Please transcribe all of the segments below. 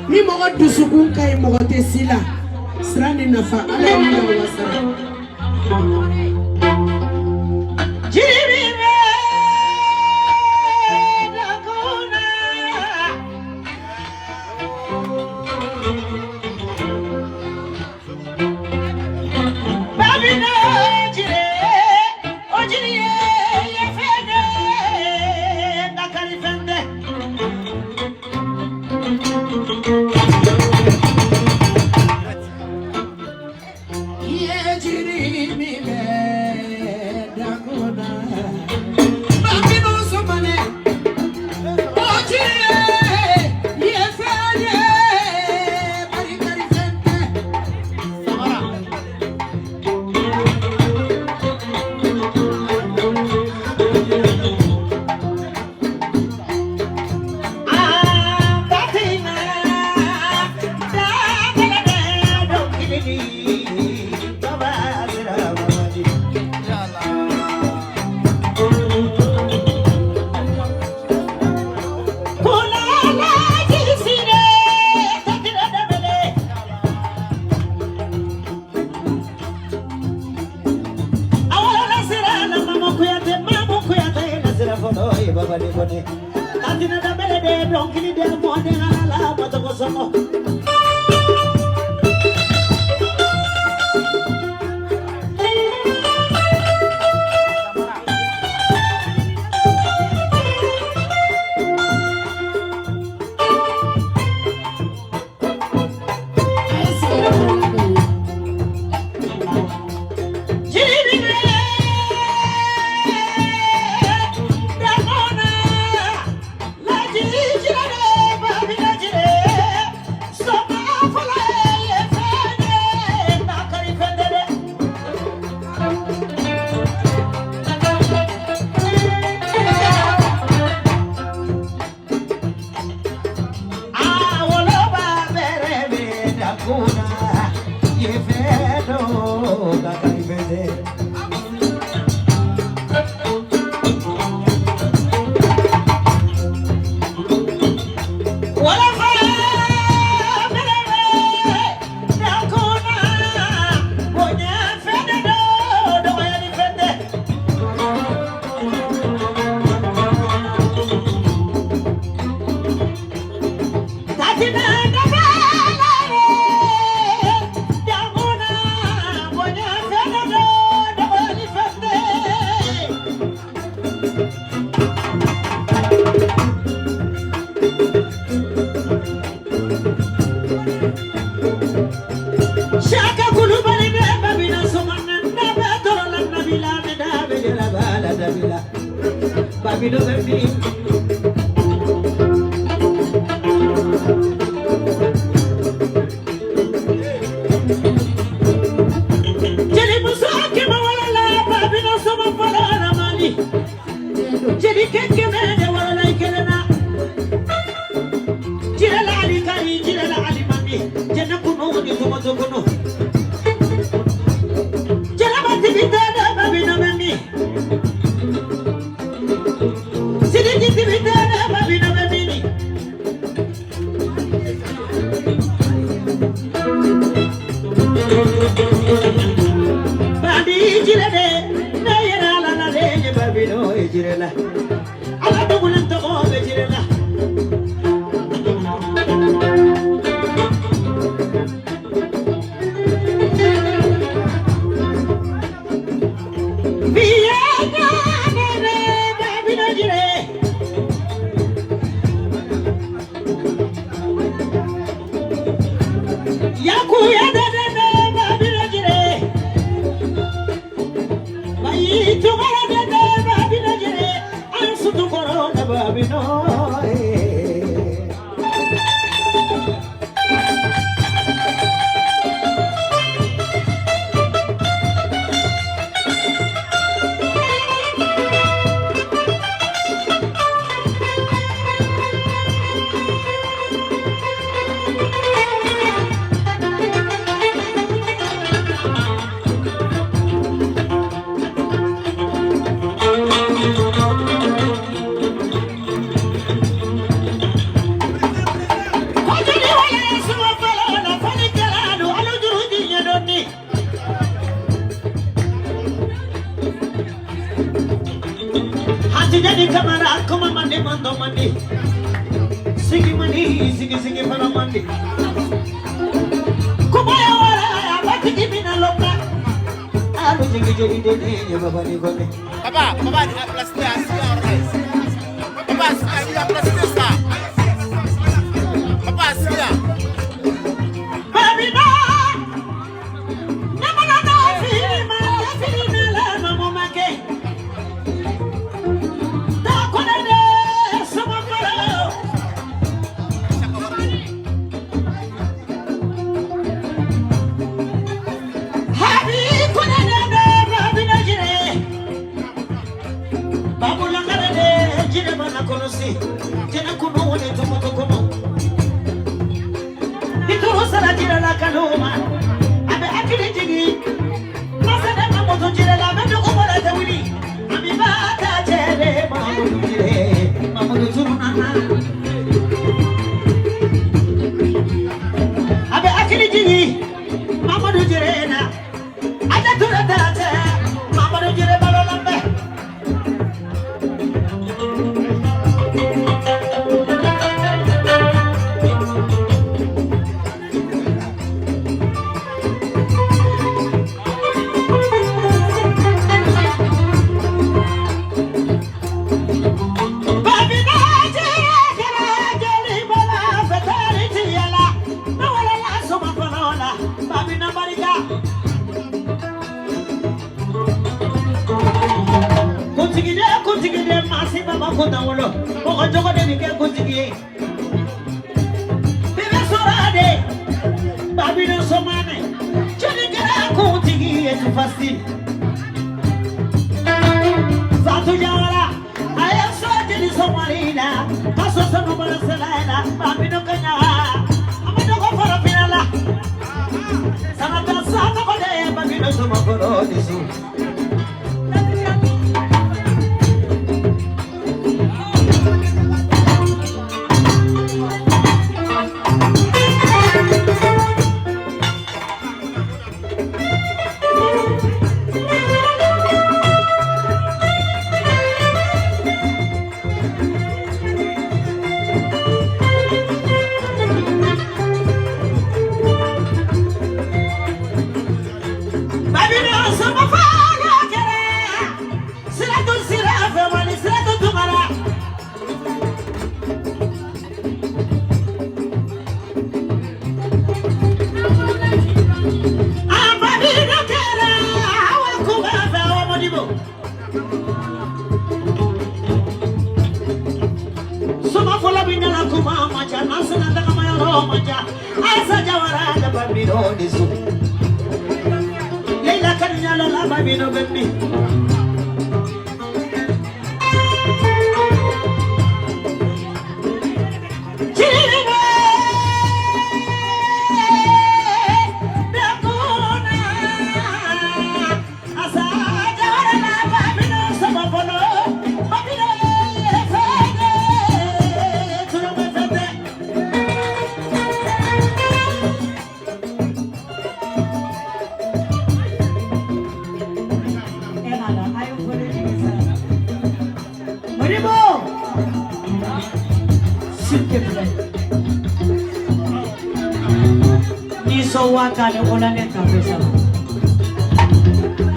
Ni mɔgɔ dusukun ka ɲi, mɔgɔ tɛ si la. Sira ni nafa, Ala ye min wasara. Jiri min bɛ dakuna. Babina jire, o jiri ye ye fɛn ye, nka kari fɛn tɛ. Ye jiri min bɛ dakuna. Babino Sumane, o jiri ye ye fɛn ye, bari kari fɛn tɛ. An batina, dakala bɛ dɔnkili di, baba sira mamadi. Kunala jisire, takira dabele. Awala sira la mama kuyate, mamu kuyate, na sira folo ye baba de kone. Tatina dabele de dɔnkili de mɔden ala la matɔgɔ sɔngɔ. A ye sigiyɔrɔ dɔ la. Jiri min bɛ dakona, laji jira de babina jire. Sɔgɔ fɔlɔ ye fɛn ye, na kari fɛn tɛ dɛ. Awoloba bẹ̀rẹ̀ mi dakuna, ye fɛn dɔ na kari fɛn tɛ. Walafa bẹ̀rẹ̀ dakuna, bonya fɛn dɔ, dɔgɔyali fɛn tɛ. Tatina dabala dakuna, bonya fɛn dɔ, dɔgɔyali fɛn tɛ. Shaka kulubali ne babina sumana ne bɛ tɔrɔ la nabila ne da bɛ yɛlɛ ba la dabila babino bɛ min. Jeli muso kɛmɛ wɔɔrɔ la babino suma fɔlɔ la Mali. Jeli kɛ kɛmɛ de wɔɔrɔ la i kelen na. Jire la Ali kari jire la Ali mandi jɛnɛ kunu ni kumoto kunu. Jɛnɛba tibi tɛ ne babino bɛ min. Sidiki tibi tɛ ne babino bɛ min. Babi jire de ne yɛrɛ ala la de ye babino ye jire la. Ala dugulen tɔgɔ bɛ jire la. Biye ɲaanere babino jire. Yakuya dede babino jire. Bayi tugara dede babino jire. An sutukɔrɔ de babino ye. Kojali tantɔ man di sigi man di sigi sigi fana man di kumaya wara batigi mina lomna alu jigi jigi dene ye baba ni kone. Papa, papa, applaudissez, assis. Papa, assis, applaudissez ça. Papa, assis. Babina, namana na fili ma fili na la mamo make. Ta kone de sama kolo. Habi kone de babina jire. Babu langare de jire bana konosi. Jena kunu wone tomoto komo. Ituru sala jire la kaluma. Abe akili jigi. Masada mamoto jire la medu kumola tawili. Ami bata jere mamudu jire. Mamudu turunana. Abe akili jigi. Mamudu jire na. Aja turata mamudu jire balolambe.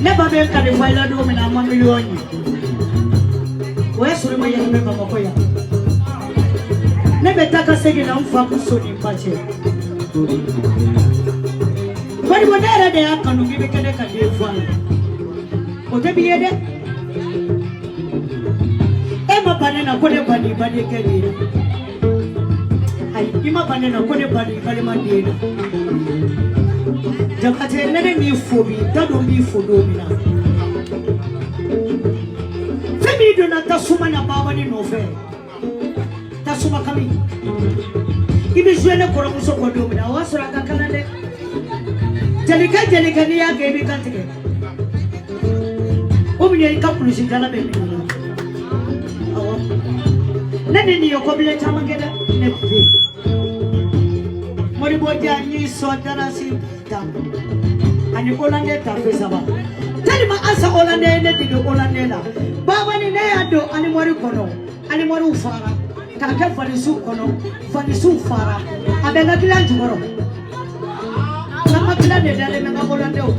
Ne ba bɛ kalifa i la don min na a ma miliyɔn ye o ye sɔrɔ i ma yɛlɛmɛ Bamakɔ yan ne bɛ taa ka segin na n fa muso ni n ba cɛ Modibo ne yɛrɛ de y'a kanu k'i bɛ kɛ ne ka den fɔ a ye o tɛ b'i ye dɛ e ma ban ne na ko ne ba n'i badenkɛ de ye ayi i ma ban ne na ko ne ba n'i balima den na. Jabate ne ne m'i fo bi da don b'i fo don min na fɛn min donna tasuma na babani nɔfɛ tasuma kami i bɛ jouer ne kɔrɔmuso kɔ don min na o y'a sɔrɔ a ka kalan dɛ jelikɛ jelikɛ n'i y'a kɛ i b'i kan tigɛ o min ye i ka kulusi jala bɛ min na awɔ ne ni nin ye kɔbilen caman kɛ dɛ ne bɛ Modibo ja n'i sɔn darasi ani Hollandais ta fɛn saba tellement Asa Hollandais ye ne dege Hollandais la babani ne y'a don alimɔri kɔnɔ alimɔriw fara. K'a kɛ valisiw kɔnɔ, valisiw fara. A bɛ n ka dilan jukɔrɔ. N ka dilan de dalen bɛ n ka bolodenw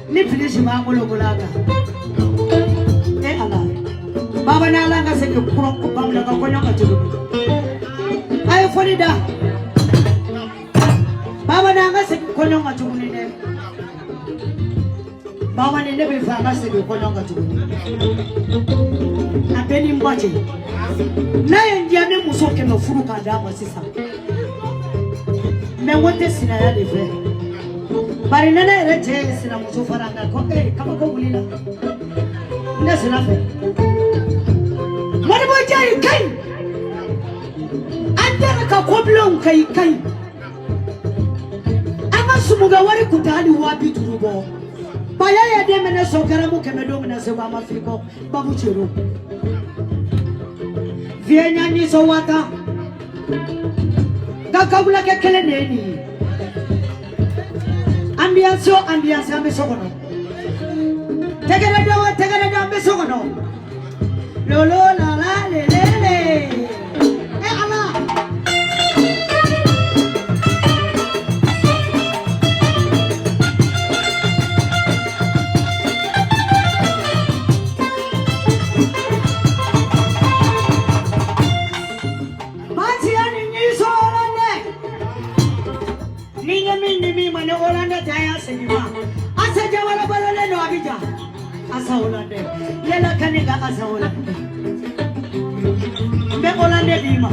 ni pilisi b'an bolo bolo a kan. E Ala, baba ni Ala ka segin kura Baminɔ ka kɔɲɔ ka tuguni. A ye fɔli da. Baba ni an ka segin kɔɲɔ ka tuguni dɛ. Baba ni ne bɛ fɛ an ka segin kɔɲɔ ka tuguni. A bɛɛ ni n ba cɛ. N'a ye n diya, ne muso 100 furu k'a d'a ma sisan. Mɛ n ko n tɛ sinaya de fɛ. Bari ne yɛrɛ cɛ ye sinamuso fara n kan ko ee kabako wulila. Ne sina fɛ. Modibo Diaye ka ɲi. An taara ka kobilenw kɛ i ka ɲi. An ka sumukɛ wari kun tɛ hali 50 000 bɔ. Baya ye den minɛ sɔn garamu 100 don min na Segu, a ma f'i kɔ babu cero. Vieux ɲaɲi sɔn 50 000. Nka kabulakɛ kelen de ye nin ye. Ambiance o ambiance, an bɛ so kɔnɔ. Tɛgɛrɛ da o tɛgɛrɛ da, an bɛ so kɔnɔ. Lolo la la le le le. E Ala. Matiya ni ɲiso Holande. Ni ye min di min ma, ni Holande ta y'a segin ma. Asa Jawara balolen don Abidjan. Asa Holande. Yala ka ne ka Asa Holande. N bɛ Holande d'i ma.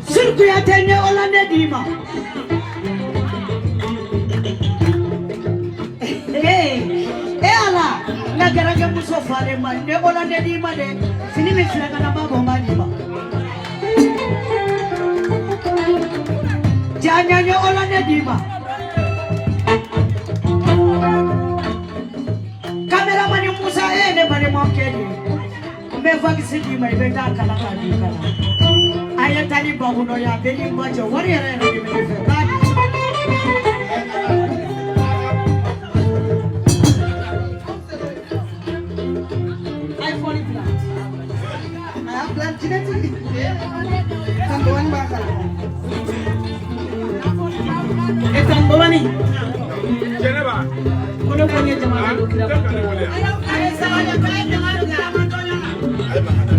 Siri Kuyate, n ye Holande d'i ma. E Ala, n ka garankɛ muso falen ma, n ye Holande d'i ma dɛ. Fini min filɛ ka na, n b'a bɔ n b'a d'i ma. Jaɲa, n ye Holande d'i ma. Caméraman Musa, e ye ne balimakɛ de ye. N bɛ vakisi d'i ma, i bɛ taa kalan k'a d'i kalan. A ye taa ni bakunɔ ye, a bɛ ni ba cɛ, wari yɛrɛ yɛrɛ de bɛ ne fɛ. K'a di. A ye fɔli bila. A y'a bila jinɛtigi. Tan Bamani b'a kalan. E Tan Bamani. Ko ne ko n ye jamana don kira ma.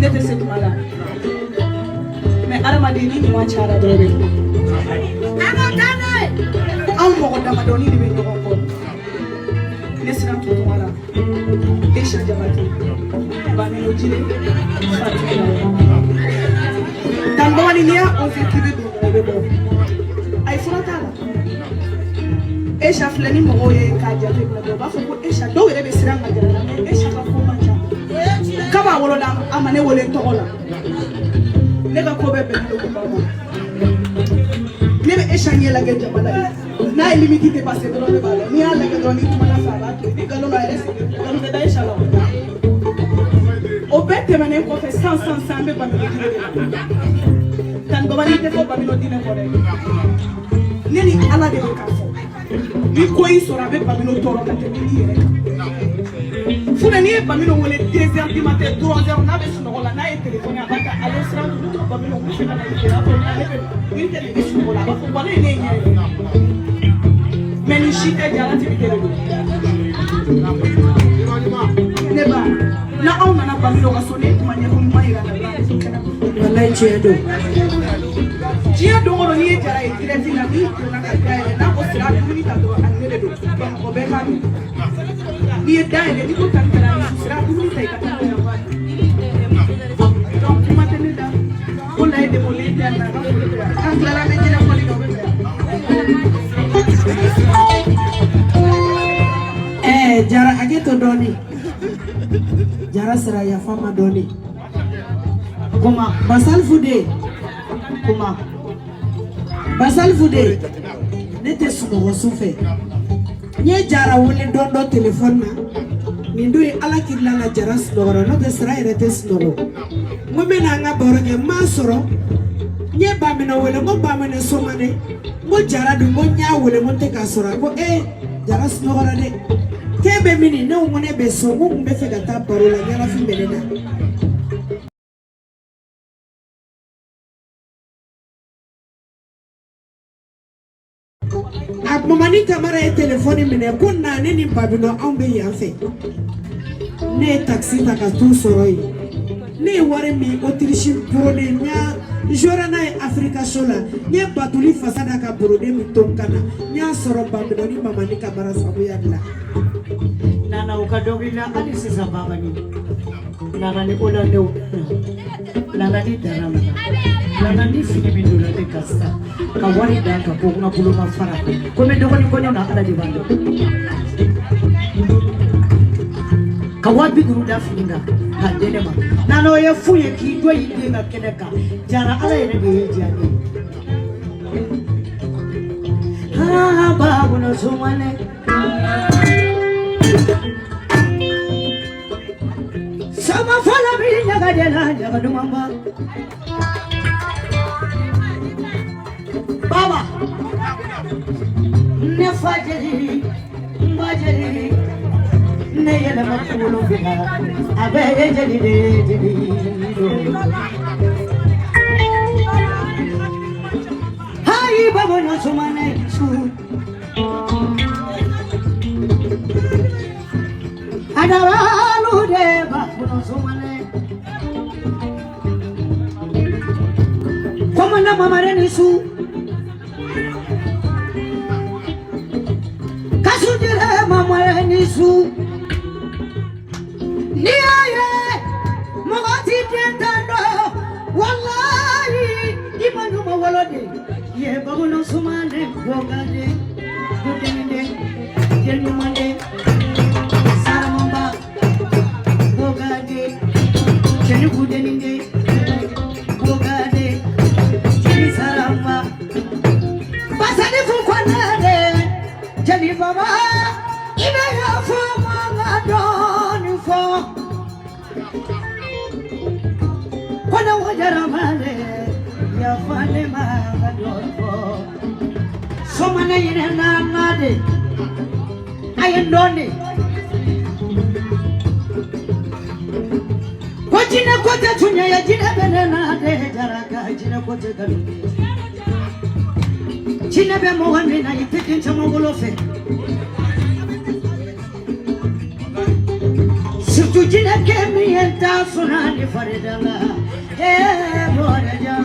Ne tɛ se kuma la. Mais adamaden, ni ɲuman cayara dɔrɔn bɛ kuma. Anw mɔgɔ damadɔni de bɛ ɲɔgɔn kɔ. Ne siran tuntuma la. Aisha Jabate. Bamino Jire. Fatou. Tan Bamani, n'i y'a osé k'i bɛ don, mɔgɔ bɛ bɔ. Ayi, fura t'a la. Aisha filɛ ni mɔgɔw ye k'a jate minɛ dɔrɔn, u b'a fɔ ko Aisha, dɔw yɛrɛ bɛ siran ka gɛrɛ la, mais Aisha ka ko man ca. Kab'a wolola, a ma ne wele n tɔgɔ la. Ne ka ko bɛɛ bɛnnen don kuma ma. Ne bɛ Aisha ɲɛ lajɛ jama la ye. N'a ye limite dépassé dɔrɔn, ne b'a dɔn. N'i y'a lajɛ dɔrɔn, n'i kumana fɛ, a b'a to yen. Ni nkalon don, a yɛrɛ sigilen filɛ, nkalon tɛ da Aisha la. O bɛɛ tɛmɛnen kɔfɛ, san san san, an bɛ Bamino diinɛ de la. Tan Bamani tɛ fɔ Bamino diinɛ kɔ dɛ. Ne ni Ala de bɛ k'a fɔ. Ni ko y'i sɔrɔ, a bɛ Bamino tɔɔrɔ ka tɛmɛ i yɛrɛ kan. Funa, n'i ye Bamino wele 2 heures du matin, 3 heures, n'a bɛ sunɔgɔ la, n'a ye téléphone, a b'a ta: "Allo, sira ne ko Bamino, n bɛ fɛ ka na i fɛ yen." A b'a fɔ: "Ne bɛ ni tɛ i bɛ sunɔgɔ la." A b'a fɔ: "Walayi, ne ye ɲɛ yɛlɛ." Mais nin si tɛ jalatigɛ de don. Ne ba, na aw nana Bamino ka so, ne kuma ɲɛfɔ ɲuman yira la dɔrɔn, a bɛ to kɛnɛ ma. Walayi tiɲɛ don. Diɲɛ don o don, n'i ye Jara ye direct la, n'i donna ka da yɛlɛ, n'a ko sira dumuni ta dɔrɔn, ani ne de don, Bamakɔ bɛɛ k'a dun. N'i ye da yɛlɛ, n'i ko tan kɛra sira dumuni ta, i ka taa n'a ye. Donc kuma tɛ ne da ko la ye demolen tɛ na ka foli bɛ yan. An tilala, an bɛ jinɛ fɔli kɛ, o bɛ bɛn. Ɛɛ Jara, hakɛ to dɔɔni. Jara sera, yafa ma dɔɔni. Kuma. Basalifu de. Kuma. Basalifu de, ne tɛ sunɔgɔ su fɛ. N ye Jara wele dɔn dɔ telefɔni na. Nin don ye Ala kirila la, Jara sunɔgɔra, n'o tɛ sira yɛrɛ tɛ sunɔgɔ. N ko n bɛ na an ka baro kɛ, n m'a sɔrɔ. N ye Baminɛ wele, n ko Baminɛ Somane, n ko Jara dun, n ko n y'a wele, n ko n tɛ k'a sɔrɔ. A ko ee, Jara sunɔgɔra dɛ. K'e bɛ min? Ne ko n ko ne bɛ so, n ko n kun bɛ fɛ ka taa baro la, ɲɛnafin bɛ ne na. A Mamani Kamara ye telefɔni minɛ ko na, ne ni Babinɔ anw bɛ yan fɛ. Ne ye taxi ta ka t'u sɔrɔ yen. Ne ye wari min Autriche brodé, n y'a jouera n'a ye Africa show la. N ye batuli fasa da ka brodé min to n kan na, n y'a sɔrɔ Babinɔ ni Mamani Kamara sabuya de la. Nana u ka dɔnkili la hali sisan. Babani nana ni olandew, nana ni dara, nana ni fini min donna ne kan sisan ka wari d'a kan ko n ka boloma fara ko n bɛ dɔgɔnin kɔɲɔ na. Ala de b'a dɔn ka 50 000 da fini kan k'a di ne ma. Nana, o ye fu ye k'i jɔ i den ka kɛnɛ kan. Jara, Ala yɛrɛ de ye diya ne ye. Aa, Babuna Sumane sama fɔlɔ bi ɲagaden na ɲaga dumanba. Baba, ne fa jeli, n ba jeli, ne yɛlɛma kunkolo fila, a bɛɛ ye jeli de ye, jeli don. Hayi, Babuna Sumane su adaralu de Babuna Sumane komanda mamare ni su kasujire mamare ni su. Ni y'a ye mɔgɔ ti den tan dɔn, walayi i ma ɲuman wolo de ye. Babuna Sumane bɔgade gudende den ɲuman de saramamba bɔgade cɛni gudeninde bɔgade cɛni saramba basani fu kɔnɛ jeli baba, i bɛ yafa ma ka dɔɔnin fɔ kɔnɛ wajaramale, yafa ne ma ka dɔɔnin fɔ. Sɔmane yɛrɛ na na de a ye n dɔn de ko jinɛ ko tɛ tuɲɛ ye, jinɛ bɛ ne na de. Jaraka, jinɛ ko tɛ nkalon ye. Jinɛ bɛ mɔgɔ min na, i tɛ den caman wolo fɛ, surtout jinɛ kɛ min ye n ta sunna ni farida la. Ee, bɔrɛja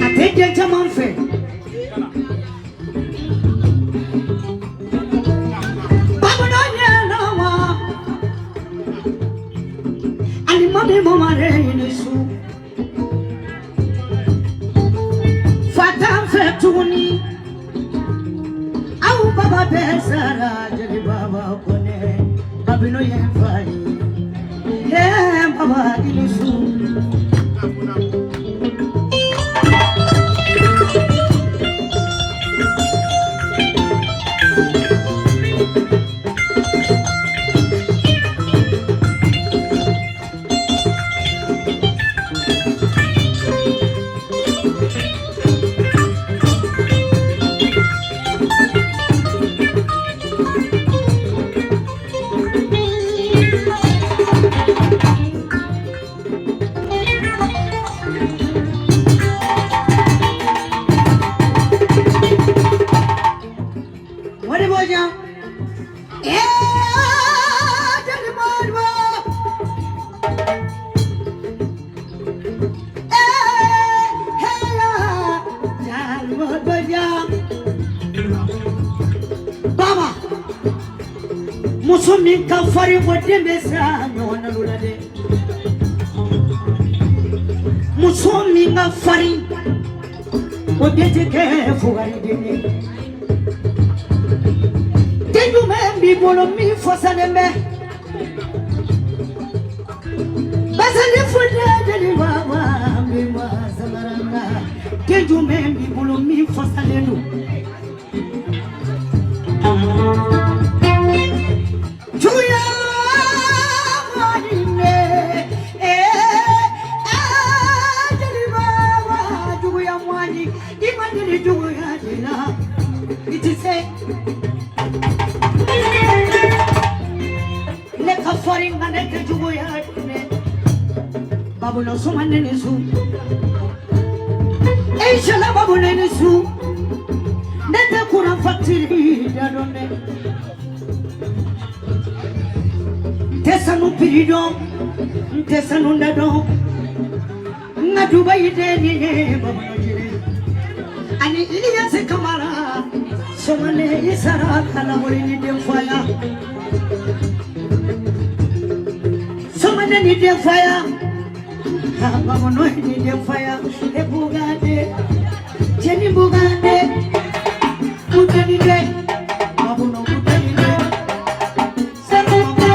a tɛ den caman fɛ. Bamanan ɲɛna wa ani mami mamare ni su fatan fɛ tuguni. Aw baba bɛɛ sara, jeli baba kɔnɛ babino ye n fa ye. Ee, baba, i ni su. Modibo Jan. Ee, jeli Modibo. Ee, heya, jali Modibo Jan. Baba, muso min ka farin o den bɛ sa ɲɔgɔn na la dɛ. Muso min ka farin o den tɛ kɛ fugariden ye. Den jumɛn b'i bolo min fasalen bɛ? Basali funde jeli baba min ma samaranga. Den jumɛn b'i bolo min fasalen don? Juguya maninne, ee, aa, jeli baba, juguya mani, i ma deli juguya de la, i ti se. Ne ka farin nka ne tɛ juguya dɛ. Babula suma ne ni su. Inshallah babu ne ni su. Ne tɛ kuran facture da dɔn dɛ. N tɛ sanu prix dɔn, n tɛ sanu da dɔn. N ka Dubayi den nin ye Bamananw jire. Ani Iliyasi Kamara, Sɔmale i sara kalamori ni den faya. Sɔmale ni den faya. Bamananw ni den faya. E bugade, jeni bugade, bugani de, babuno bugani de. Saramaba,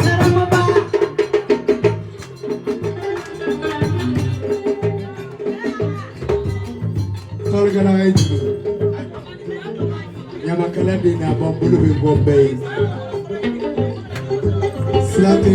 saramaba. Kɔrɔkɛla ye jigin ɲamakala de n'a bɔ bolo bɛ bɔ bɛɛ ye sira tɛ.